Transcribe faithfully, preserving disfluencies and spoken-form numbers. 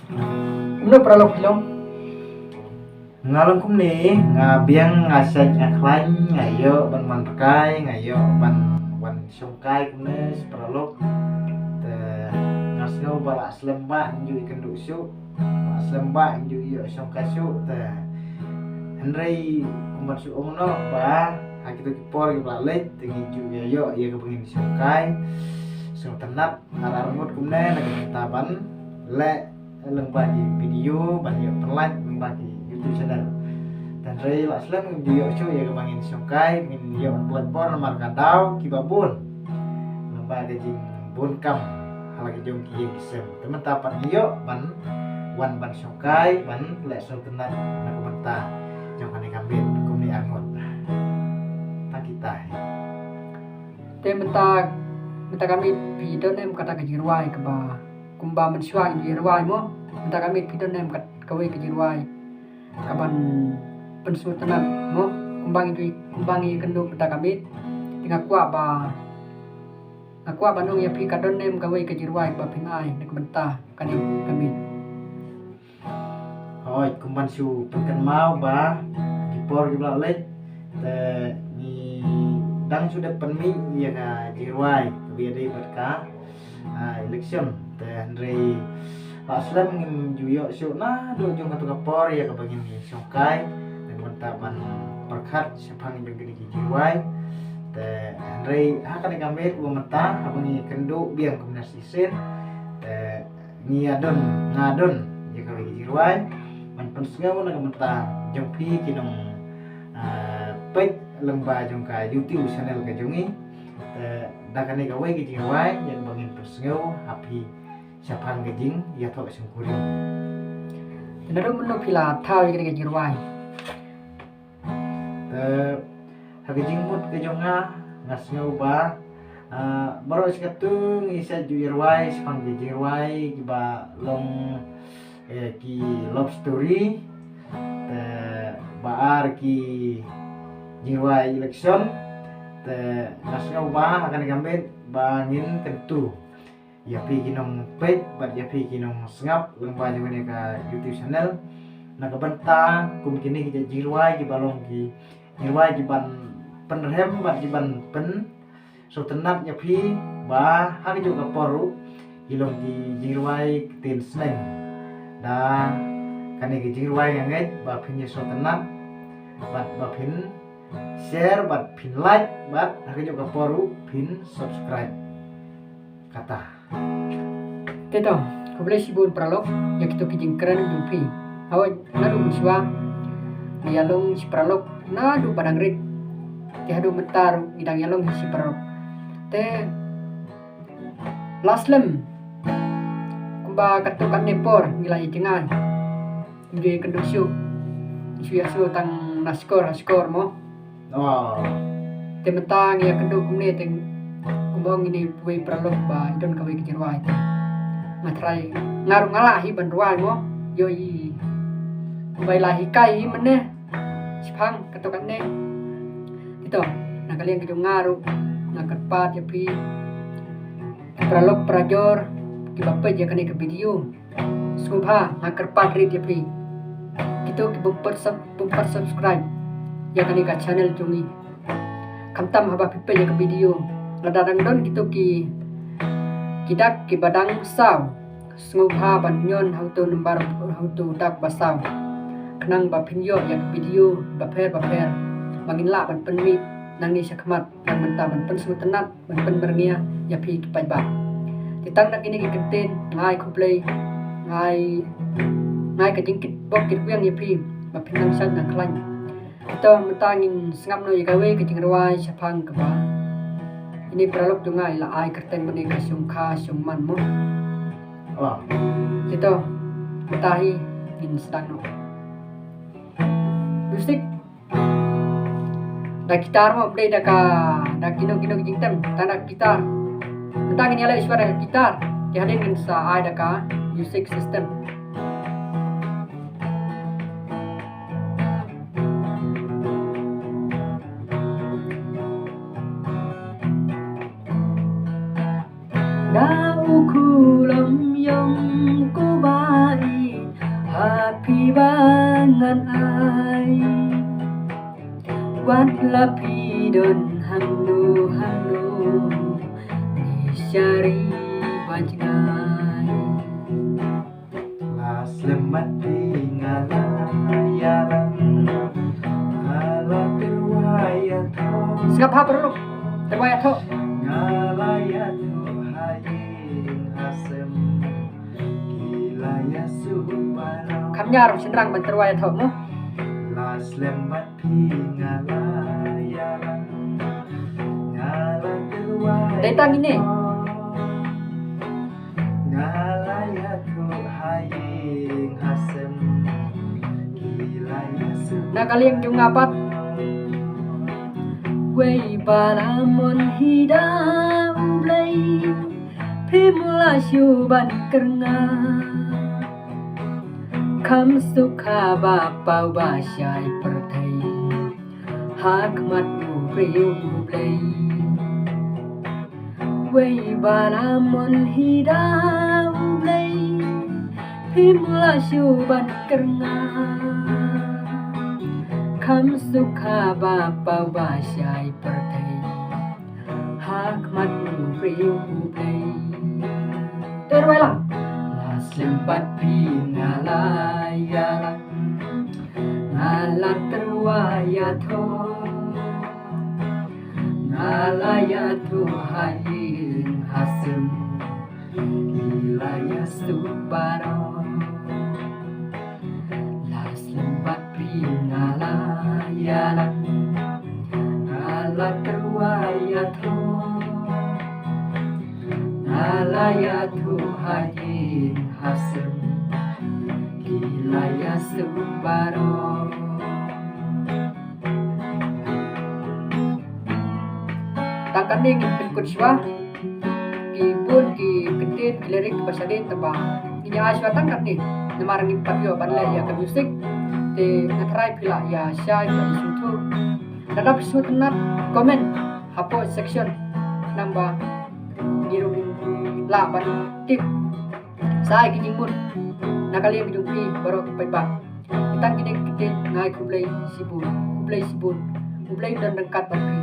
Kumno paralok phi long? Nga long kumne, nga biang, nga shait, nga khlaiñ, nga ïoh ban wan pyrkai, nga ïoh ban wan shongkai kumne, shi paralok. Te nga sngew ba la slem ba ngi ju ïakynduh shuh, la slem ba ngi ju ïoh shongkai shuh te. Hynrei kumban shu ong noh ba ha kito ki por kiba la leit te ngi ju ïoh ïa kaba ngin shongkai. Sngewtynnat ar ar ngut kumne na ka bynta ban leh lyngba ki video ban ïoh pynlait lyngba ki YouTube channel. Te hynrei la slem ngim ju ïoh shuh ïa kaba ngin shongkai, ngin ïoh pynlait por namar ka daw kiba bun. Lyngba ka jingbun kam ha la ki jong ki ïing ki sem. Te mynta pat ngi ïoh ban wan ban shongkai ban leh sngewtynnat na ka bynta jong kane ka miet kumne ar ngut. Tang kita hi. Te mynta, mynta ka miet phi don em kata ka jingrwai kaba kumba mynshuwa ngi ju rwai mo? Mynta ka miet phi don em kat kawei ka jingrwai kaban pynsngewtynnat mo? Kumba ngi ju, kumba ngi ïakynduh mynta ka miet. Te nga kwah ba, nga kwah ban ong ïa phi ka don em kawei ka jingrwai kaba phin ai na ka bynta kane ka miet. Hooid, kumban shu pynkynmaw ba ki por kiba la leit te ngi dang shu dep pynmih ïa ka jingrwai kaba ïadei bad ka, ah, election. Te hynrei la slem ngim ju ïoh shuh naduh jong kato ka por ïa kaba ngin ïa shongkai na ka bynta ban pyrkhat shaphang jong kine ki jingrwai. Te hynrei ha kane ka miet ba mynta haba ngi kynduh biang kumne shisien te ngi ïa don, nga don ïa kawei ka jingrwai ban pynsngew na ka bynta jong phi ki nong, ah, peit lyngba jong ka YouTube channel ka jong ngi. Te da kane kawei ka jingrwai ïa kaba ngin pynsngew ha phi shaphang ka jingïathoh shongkurim. Te naduh mynno phi la thaw ïa kane ka jingrwai? Te ha ka jingmut ka jong nga, nga sngew ba, ah, baroh shi katto ngi shait ju ïa rwai shaphang ki jingrwai kiba long, eh, ki love story. Te ba ar ki jingrwai election. Te nga sngew ba ha kane ka miet ba ngin kyntu ïa phi ki nongpeit bad ïa phi ki nongsngap lyngba jong kane ka YouTube channel. Na ka bynta kum kine ki jingrwai kiba long ki jingrwai kiban pynrhem bad kiban pynsngewtynnat ïa phi ba ha kajuh ka por ruh ki long ki jingrwai ktien sneng. Da kane ka jingrwai nga ngeit ba phin ïa sngewtynnat bad ba phin share bad phin like bad ha kajuh ka por ruh phin subscribe. Kata. Te to, khublei shibun paralok ïa kito ki jingkren jong phi. Hooid, naduh mynshuwa ngi ïalong shi paralok naduh ba dang rit. Te haduh mynta ruh ngi dang ïalong hi shi paralok. Te la slem kumba katto katne por ngi la ïa jngai. Ngi ju ïakynduh shuh. Shu ïa shu tang na shkor ha shkor mo. Oh. Te mynta ngi ïakynduh kumne te kumba ong ine iwei paralok ba i don kawei ka jingrwai te nga trai, nga ruh nga lah hi ban rwai mo. Ïohi kumba i la hikai hi mynne shaphang katto katne. Te to, na ka liang ka jong nga ruh nga kyrpad ïa phi ki paralok parajor kiba peit ïa kane ka video. Sngewbha nga kyrpad rit ïa phi kito ki bym pat sub-, bym pat subscribe ïa kane ka channel jong ngi. Khamtam haba phi peit ïa ka video lada dang don kito ki, ki dak kiba dang saw, sngewbha ban ñion ha uto number, ha uto dak ba saw. Khnang ba phin ïoh ïa ka video bapher bapher ba ngin lah ban pynmih nangne shakhmat, na ka bynta ban pynsngewtynnat ban pynbyrngia ïa phi ki paidbah. Te tang na kine ki kyntien nga ai khublei, nga ai, nga ai ka jingkitbok kitrwiang ïa phi ba phin nang shait nang khlaiñ. Te to mynta ngin sngap noh ïa kawei ka jingrwai shaphang kaba ine paralok jong nga i la ai kyrteng ba ne ka Shongkha Shongman mo. Oh. Te to mynta hi ngin sdang noh. Music. Da guitar mo, ym dei da ka, da kino kino ki jingtem, tang da guitar. Mynta ngin ïaleh shuwa da ka guitar. Te hadien ngin sa ai da ka music system. Da u khulom yong ku ba i Ai, wat la phi don hangno hangno, ngi shari ba jngai. La slem bad phi nga la ïalang, nga la tyrwa ïathoh. Sngap ha paralok, tyrwa ïathoh. Nga la ïathoh ha ïing ha sem, ki la ïasuh baroh. Kham ïar shynrang ban tyrwa ïathoh mo. La slem bad phi nga la ïalang, nga la tyrwa. Dei tang ine. Nga la ïathoh ha ïing ha sem, ki la ïasuh. Na ka liang jong nga pat. Wei ba la mon hi da U Blei, phim lah shuh ban kyrngah. Kham suk haba paw ba shai pyrthei ha khmat u briew U Blei. Wei ba la mon hi da U Blei, phim lah shuh ban kyrngah. Kham suk haba paw ba shai pyrthei ha khmat u briew U Blei. Te rwai lang. La slem bad phi nga la ïalang, nga la tyrwa ïathoh, nga la ïathoh ha ïing ha sem, ki la ïasuh baroh. La slem bad phi nga la ïalang, nga la tyrwa ïathoh, nga la ïathoh ha ïing ha sem, ki la ïasuh baroh. Tang katne ngin pynkut shuwa. Ki bun ki kyntien ki lyric ba shadien, tangba ngin ïa ai shuwa tang katne namar ngim pat ïoh ban leh ïa ka music. Te nga tharai phi lah ïa share, phi lah ïa sngewthuh. Lada phi sngewtynnat, comment hapoh section, namar ba ngi ruh ngim lah ban tip sa ai ki jingmut na ka liang jong phi baroh ki paidbah. Tang kine ki kyntien, nga ai khublei shibun, khublei shibun. U Blei un don ryngkat bad phi.